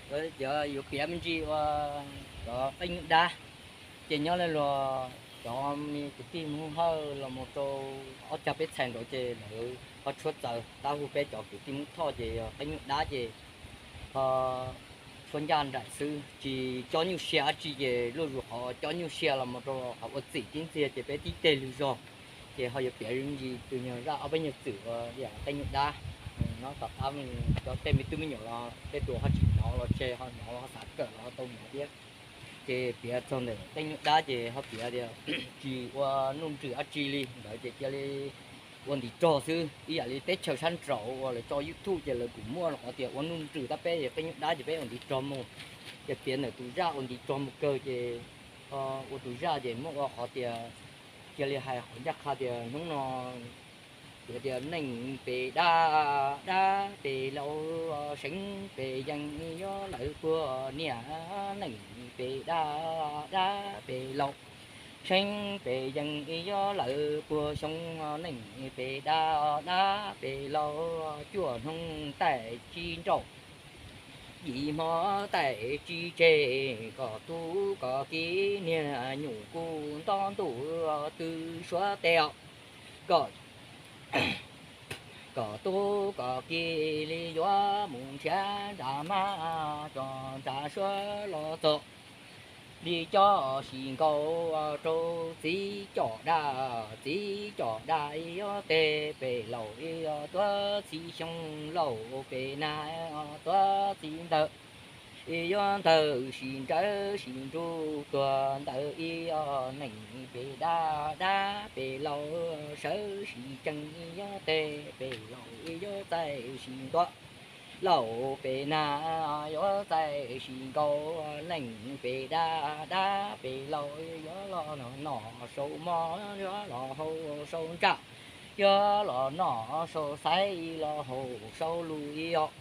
Cov yuav piav me ntsis ua cov qeej nyuj dab, ces nyob li luag cov me kwv tij Hmoob Hawj los mus rau ob cag peb txhais nraud ces lawv ho tshuab txawv tab hu peb cov kwv tij Hmoob Thoj ces yog qeej nyuj dab ces ho tshuab ncaj nraim xwb, tsis cob nyuj sia dab tsi ces luaj zus qhov cob nyuj sia los mus rau qhov ua txim tib ntxiag ces peb tib teg lwg zog. Ces ho yuav piav me ntsis tus nyuag zaj ob peb nyuag txwm ua yam qeej nyuj dab. Nyob tom qab cov tej me tub me nyuam los tej tus ho tsis hnov los tseg, ho hnov los ho xav kawm los ho tau hnov thiab. Ces piav txog ntawm qeej nyuj dab ces ho piav tias tsis ua nuj nrws dab tsi li ntawd ces cia li ua ntiv rog xwb. Ib yam li teb chaws sab nraud uas lawv tso YouTube ces lawv kuj muaj qhov tias ua nuj nrws, tab peb qeej nyuj dab ces peb ua ntiv rog mus. Ces piav ntawm tus zaj ua ntiv rog mus kawg ces ua tus zaj ces muab ua qhov tias cia li hais qhov ncaj qha tias hnub no piav tias neej pem dab, dab pem laus, seev pem yees, yuav lawm puag niam. Neej pem dab, dab pem laus, seev pem yees, yuav lawm puag xyoo. Neej pem dab, dab pem laus, cuaj hnub taim tsis nraum, yim hmo taim tsis tseg, kom tub kom kiv niag nyuj kuj nto ntuj tw suav tes os. Kom, kom tub kom kiv li yuav mus nrhiav nram hmab, cov nram suav los txog li coj sim nkaus rau txiv coj dab, txiv coj dab yuav teg pem laus, tuav txiv xyoo laus pem nag, tuav txiv ntawd yuav ntawg sim nrawv sim nruj tuag ntawd. Neej pem dab, dab pem laus, sawv sim tsees yuav teg pem laus, yuav txais sim ntua laus pem nag, yuav txais sim nkaus. Neej pem dab, dab pem laus, yuav los noj sau mov, yuav los haus sau ntsaj, yuav los noj sau xaiv, los haus sau lus os.